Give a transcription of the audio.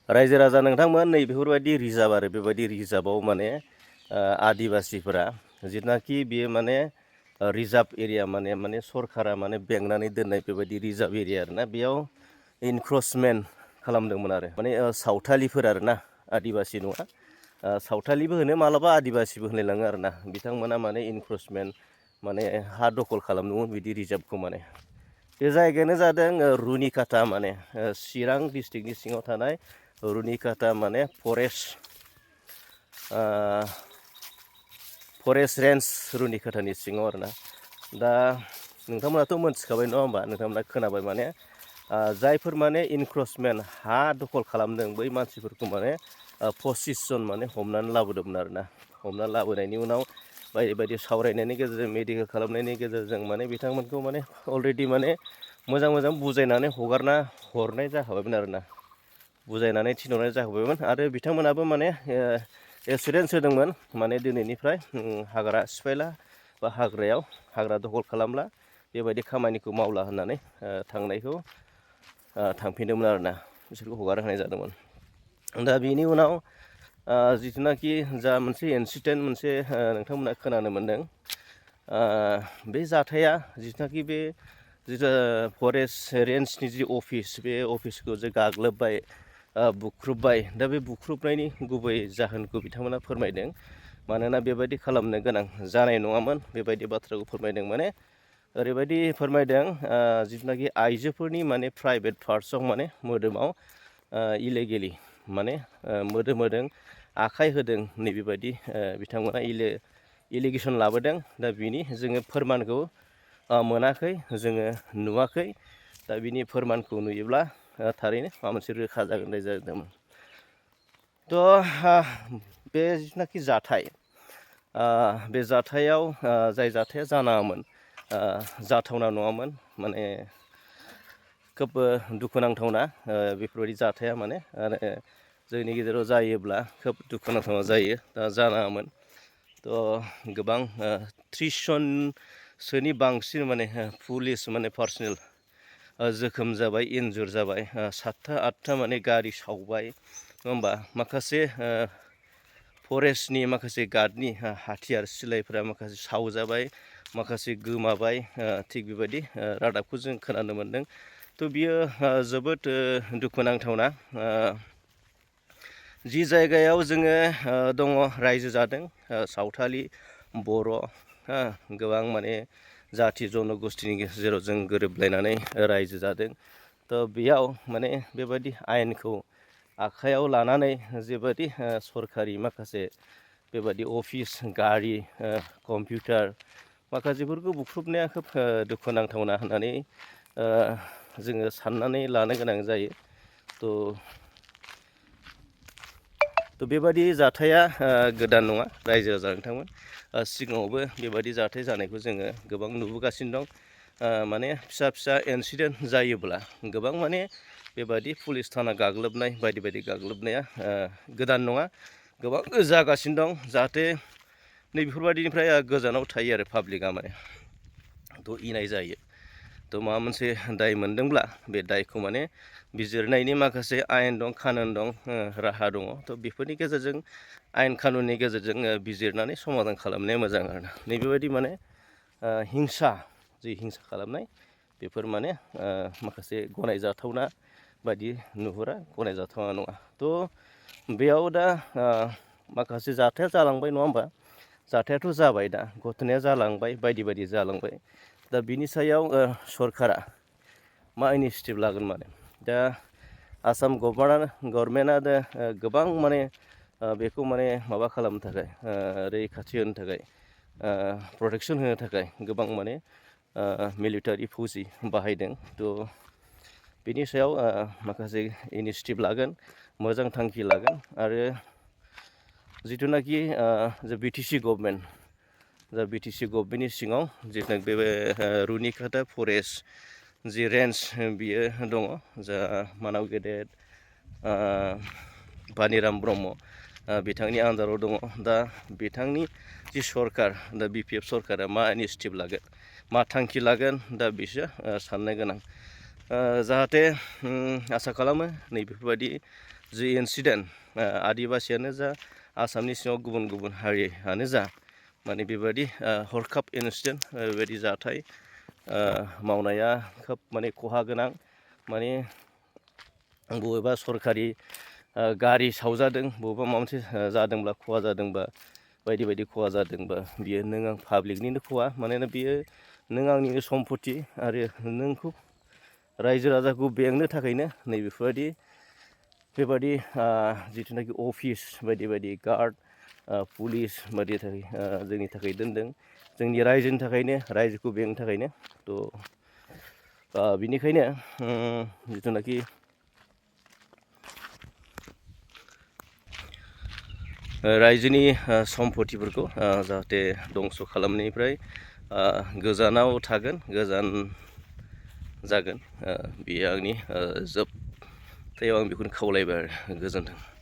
रायजो राजा नोंथांमोन नै बेफोरबायदि रिजार्भ आरो बेबायदि रिजार्भआव माने आदिबासिफोरा जिथुनाखि बेयो माने रिजार्भ एरिया माने सरकारा माने बेंनानै दोननाय बेबायदि रिजार्भ एरिया आरोना बेयाव इनक्रचमेन्ट खालामदोंमोन आरो माने सावथालिफोर आरोना आदिबासि नङा सावथालिबो होनो मालाबा आदिबासिबो होनलायलाङो आरोना बिथांमोना माने इनक्रचमेन्ट माने हा दखल खालामदोंमोन बिदि रिजार्भखौ माने बे जायगायानो जादों रुनिकाटा माने चिरां डिस्ट्रिक्टनि सिङाव थानाय रुनिकाटा माने फरेस्ट रेन्ज रुनिकाटानि सिङाव आरोना दा नोंथांमोनाथ' मोनथिखाबाय नङा होमबा नोंथांमोना खोनाबाय माने जायफोर माने इनक्रचमेन्ट हा दखल खालामदों बै मानसिफोरखौ माने 25 जन माने हमनानै लाबोदोंमोन आरोना हमनानै लाबोनायनि उनाव बायदि बायदि सावरायनायनि गेजेरजों मेडिकेल खालामनायनि गेजेरजों माने बिथांमोनखौ माने अलरेडि माने मोजां बुजायनानै हगारना हरनाय जाखाबायमोन आरोना बुजायनानै थिनहरनाय जाखाबायमोन आरो बिथांमोनाबो माने एसुरेन्स होदोंमोन माने दिनैनिफ्राय हाग्रा सिफायला बा हाग्रा दखल खालामला बेबायदि खामानिखौ मावला होननानै थांनायखौ थांफिनदोंमोन आरोना बिसोरखौ हगार होनाय जादोंमोन दा बेनि उनाव जिथुनाखि जा मोनसे इन्सिडेन्ट मोनसे नोंथांमोना खोनानो मोन्दों बे जाथाया जिथुनाखि बे जिथु फरेस्ट रेन्जनि जि अफिस बे अफिसखौ जे गाग्लोबबाय बुख्रुबबाय दा बे बुख्रुबनायनि गुबै जाहोनखौ बिथांमोना फोरमायदों मानोना बेबायदि खालामनो गोनां जानाय नङामोन बेबायदि बाथ्राखौ फोरमायदों माने ओरैबायदि फोरमायदों जिथुनाखि आइजोफोरनि माने प्राइभेट पार्ट्सआव माने मोदोमाव इलिगेलि माने मोदोम आखाइ होदों नैबेबायदि बिथांमोना इलिगेसन लाबोदों दा बिनि जोङो फोरमानखौ मोनाखै जोङो नुवाखै दा बिनि फोरमानखौ नुयोब्ला थारैनो माबा मोनसे रोखा जागोन होननाय जादोंमोन थ' बे जिथुनाखि जाथाय बे जाथायाव जाय जाथाया जानाङामोन जाथावना नङामोन माने खोब दुखुनांथावना बेफोरबायदि जाथाया माने आरो जोंनि गेजेराव जायोब्ला खोब दुखुनांथावना जायो दा जानाङामोन थ' गोबां 30 जनसोनि बांसिन माने पुलिस माने पार्सनेल जोखोम जाबाय इन्जुर जाबाय 7था 8था माने गारि सावबाय नङा होमबा माखासे फरेस्टनि माखासे गार्डनि हाथियार सिलायफोरा माखासे सावजाबाय माखासे गोमाबाय थिग बेबायदि रादाबखौ जों खोनानो मोन्दों थ' बियो जोबोद दुखुनांथावना जि जायगायाव जोङो दङ रायजो जादों सावथालि बर' गोबां माने जाथि जन'गोष्ठीनि गेजेराव जों गोरोबलायनानै रायजो जादों थ' बेयाव माने बेबायदि आयेनखौ आखायाव लानानै जेबायदि सरखारि माखासे बेबायदि अफिस गारि कम्पिउटार माखासेफोरखौ बुख्रुबनाया खोब दुखुनांथावना होननानै जोङो साननानै लानो गोनां जायो थ' बेबायदि जाथाया गोदान नङा रायजो राजा नोंथांमोन सिगाङावबो बेबायदि जाथाय जानायखौ जोङो गोबां नुबोगासिनो दं माने फिसा इन्सिडेन्ट जायोब्ला गोबां माने बेबायदि पुलिस थाना गाग्लोबनाय बायदि बायदि गाग्लोबनाया गोदान नङा गोबां जागासिनो दं जाहाथे नैबेफोरबायदिनिफ्राय गोजानाव थायो आरो पाब्लिकआ माने थ' इनाय जायो थ' माबा मोनसे दाय मोनदोंब्ला बे दायखौ माने बिजिरनायनि माखासे आयेन दं कानुन दं राहा दङ थ' बेफोरनि गेजेरजों आयेन कानुननि गेजेरजों बिजिरनानै समाधान खालामनाया मोजां आरोना नैबेबायदि माने हिंसा खालामनाय बेफोर माने माखासे गनायजाथावना बायदि नुहुरा गनायजाथावना नङा थ' बेयाव दा माखासे जाथाया जालांबाय नङा होमबा जाथायाथ' जाबाय दा घटनाया जालांबाय बायदि बायदि जालांबाय दा बिनि सायाव सरकारा मा इनिसियेटिभ लागोन माने दा आसाम गभर्नमेन्टआ गोबां माने बेखौ माने माबा खालामनो थाखाय रैखाथि होनो थाखाय प्रटेकसन होनो थाखाय गोबां माने मिलिटारि फौजि बाहायदों थ' बिनि सायाव माखासे इनिसियेटिभ लागोन मोजां थांखि लागोन आरो जिथुनाखि बिटिसि गभर्नमेन्टनि सिङाव जिथुनाखि बे रुनिकाटा फरेस्ट जि रेन्ज बियो दङ जा मानाव गेदेर बानिराम ब्रह्म बिथांनि आन्दाराव दङ दा बिथांनि जि सरकार दा BPF सरकारा मा इनिसियेटिभ लागोन मा थांखि लागोन दा बिसो साननो गोनां जाहाथे आसा खालामो नैबेफोरबायदि जि इन्सिडेन्ट आदिबासियानो जा आसामनि सिङाव गुबुन गुबुन हारियानो जा माने बेबायदि हरखाब इन्सिडेन्ट बेबायदि जाथाय मावनाया खोब माने खहा गोनां माने बबेबा सरखारि गारि सावजादों बबेबा माबा मोनसे जादोंब्ला खहा जादोंबा बायदि बायदि खहा जादोंबा बियो नों आं पाब्लिकनिनो खहा मानोना बियो नों आंनिनो सम्पति आरो नोंखौ रायजो राजाखौ बेंनो थाखायनो बेबायदि जिथुनाखि अफिस बायदि बायदि गार्ड पुलिस बायदि थाखाय जोंनि थाखाय दोनदों जोंनि रायजोनि थाखायनो रायजोखौ बेंनो थाखायनो थ' बिनिखायनो जिथुनाखि रायजोनि सम्पतिफोरखौ जाहाथे दंस' खालामनायनिफ्राय गोजानाव थागोन गोजान जागोन बेयो आंनि जोबथायाव आं बेखौनो खावलायबाय आरो गोजोन्थों।